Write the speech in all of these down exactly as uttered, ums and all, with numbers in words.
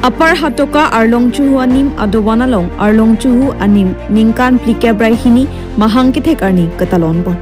Apar Hatoka Arlong Chuhu anim adovan along Arlong Chuhu anim ningkan phlikep ra hini mahang kethek arni katalon pon.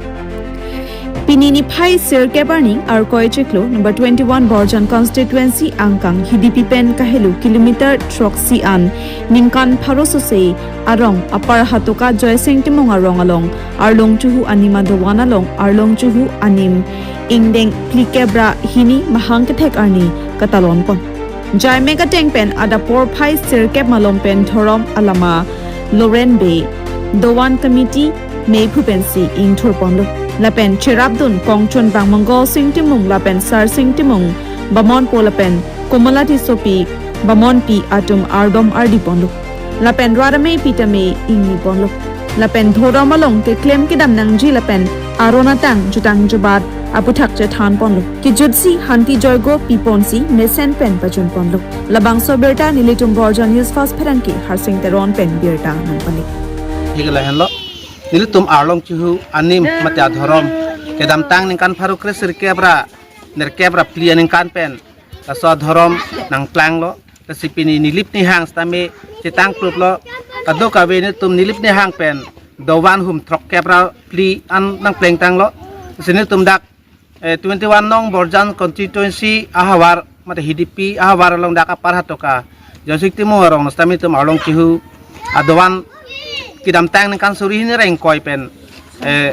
Pini niphai sirkep arni Arkoi chiklo number twenty-one Borjan constituency angkang Hidipi pen kahelo kilometer throksi an ningkan pharo sose arong Apar Hatoka Joysing Timung arong along Arlong Chuhu anim adovan along Arlong Chuhu anim ingdeng phlikep ra hini mahang kethek arni katalon pon. Jaimek ateng pen adap porphai sirkep malom pen dhorom alama Loren Bey, dovan committee mephu pensi ingthur ponlo. Lapen cherapdun kongchun bang Mongol Sing Timung lapen Sarsing Timung, Bamonpo lapen Komola Tissopi, Bamonpi atum ardom ardi ponlo. Lapen rat ameipi tame ingni ponlo. Lapen dhorom along keklem kedam nangji lapen aron atang jutang jubat aputhak chethan ponlo. Kejutsi hanti joigo pi ponsi mesen pen pachun ponlo. Labangso birta nelitum Borjan News First pherangke Harsing Teron pen birta nangpale. Higala henlo, nelitum Arlong Chuhu anim mate adhorom kedamtang ningkan pharo kre sirkep ra nerkep ra phli aningkan pen laso adhorom nangplanglo. Lasi pini nilip nihang sitame chetang pruplo. Kadokave nelitum nilip nihang pen dovan hum throkkep ra phli an nangplengtanglo. Lasi nelitum dak, eh, twenty-one nong Borjan constituency ahavar mate Hidipi ahavar along dak Apar Hatoka Joysing Timung arong sitame nelitum Arlong Chuhu adovan kedamtang ningkan suri hini ra ingkoi pen, eh,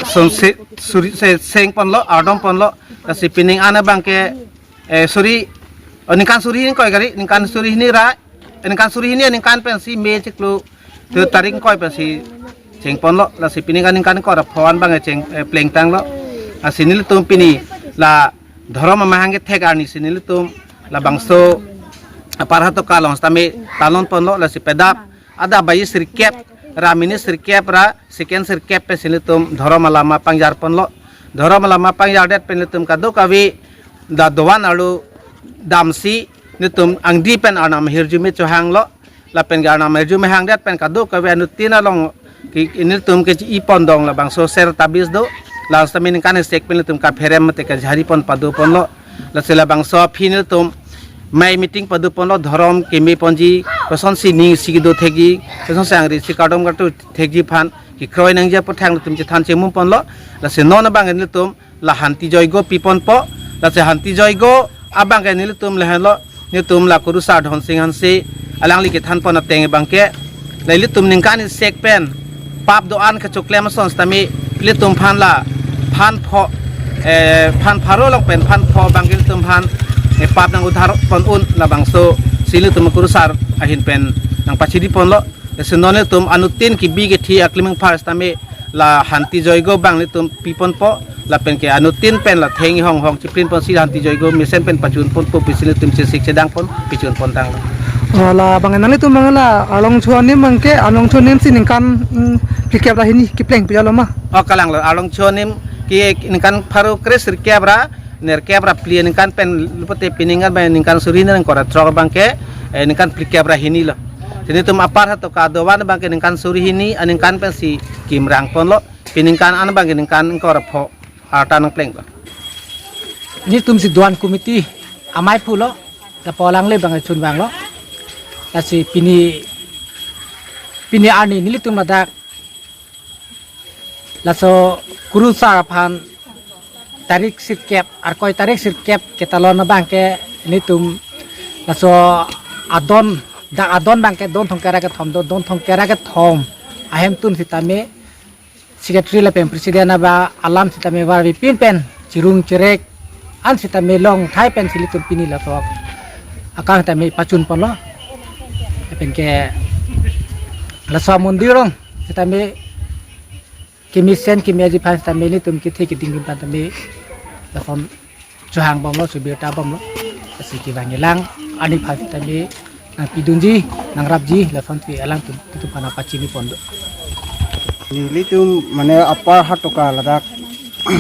son se, suri se seng ponlo, ardom ponlo. Lasi pining an abangke, eh, suri, oh, ningkan suri hini koi kali, ningkan suri hini ra, eh, ningkan suri hini ningkan pensi May chiklo tu tarik koi pensi cheng ponlo. Lasi pining an ningkan kora phoan bang cheng, eh, plengtanglo. Lasi nelitum pini la dhorom amahang kethek arni si nelitum labangso Apar Hatoka along sitame talon ponlo. Lasi pedap adap bayi sirkep ra mini sirkep ra second sirkep pensi nelitum dhorom alama pangjar ponlo. Dhorom alama pangjar det pen nelitum kadokave dak dovan arlo damsi nelitum angdi pen arnam ahirjume chohanglo. Lapen ke arnam ahirjume hangdet pen kadokave anuttin along ke nelitum ke i pondong labangso ser tabis do. Last time ningkan isek pen nelitum kapherem mate kajari pon pado ponlo. Lasi labangso aphi nelitum mei meeting pado ponlo, dhorom keme ponji, kosonsi ning isi kedo thekji, kosonsi angri isi kardom kartu thekji aphan kekroi nangji aputhak nelitum chethan chemum ponlo. Lasi non abang nelitum la hanti joigo pi ponpo. Lasi hanti joigo abangke nelitum lahenlo, nelitum la kurusar Dhonsing Hanse alangli kethan pon ateng abangke, la ilitum ningkan isek pen pap do-an kachoklem ason sitame ilitum aphan la phan pho, eh, phan pharo along pen phan pho abangke ilitum aphan, eh, pap nang udhar pon un labangso si ilitum kurusar ahin pen nangpachini ponlo. Lasi non nelitum anuttin kebi kethi akliming phar sitame la hanti joigo abang nelitum pi ponpo, lapen ke anuttin pen la theng hong hong chiprin ponsi hanti joigo mesen pen pachun ponpo pusi nelitum chesik chedang pon pichun pontanglo. Oh, labang nanglitum abang la Arlong Chuhu anim abangke Arlong Chuhu anim si ningkan, mm, phlikep ra hini kepleng pijalo ma? Oh, kalanglo, Arlong Chuhu anim ke ningkan pharo kre sirkep ra nerkep ra phli aningkan pen lupute pining an abang ningkan suri hini nang kora throk abangke, eh, ningkan phlikep ra hini lo. Si nelitum Apar Hatoka adovan abangke ningkan suri hini aningkan pensi kimrang ponlo. Piningkan an abangke ningkan kora pho arta nangplenglo. Nelitum si dovan committee amei pulo, lapu alangle abang chunvanglo. Lasi pini, pini arni nelitum ladak laso kurusar aphan tarik sirkep, Arkoi tarik sirkep ketalon abangke nelitum laso adon, dak adon abangke don thomkep ra kethom do, don thomkep ra kethom ahemtun sitame secretary lapen president aba alam sitame varvepin pen chirung chirek an sitame long thai pensi ilitum pini laso akang sitame pachun ponlo. Lapen ke laso mondir along sitame kemesen kemeji aphan sitame nelitum kethe keding aphan tame lason chohang bomlo, subirta bomlo. Lasi kevang kelang arni aphan sitame nangpidunji, nangrapji, lasonsi alangtum, ilitum aphan pachini pon do. Nelitum mane Apar Hatoka ladak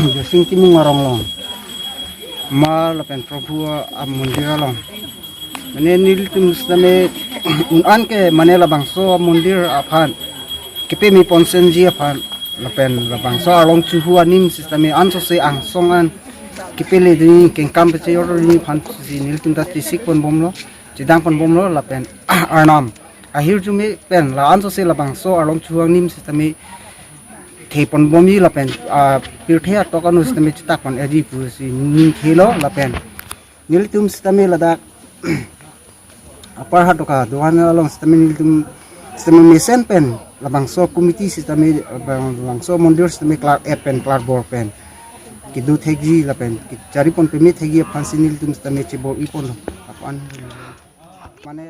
Joysing Timung arong along, Ma lapen Prabhu amondir along, mane nelitum sitame un-an ke mane labangso amondir aphan kepeme ponsenji aphan lapen labangso Arlong Chuhu anim sitame ansose angsong an kepele dini kengkam pecheyor dini aphan si nelitum ta chesik pon bomlo. chedang ponbomlo lapen arnam ahirjume pen la-an sose labangso arlong chuhang nim sitame thepon bomji lapen, ah, pirthe atok anu sitame chetak pon-eji pusi ning thelo lapen nelitum sitame ladak Upper Hatoka doan along sitame nelitum sitame mesen pen labangso committee sitame labangso mondir sitame klar-et pen klarbor pen kedo thekji lapen kechari pon peme thekji aphansi nelitum sitame chebor-i ponlo. Apan mane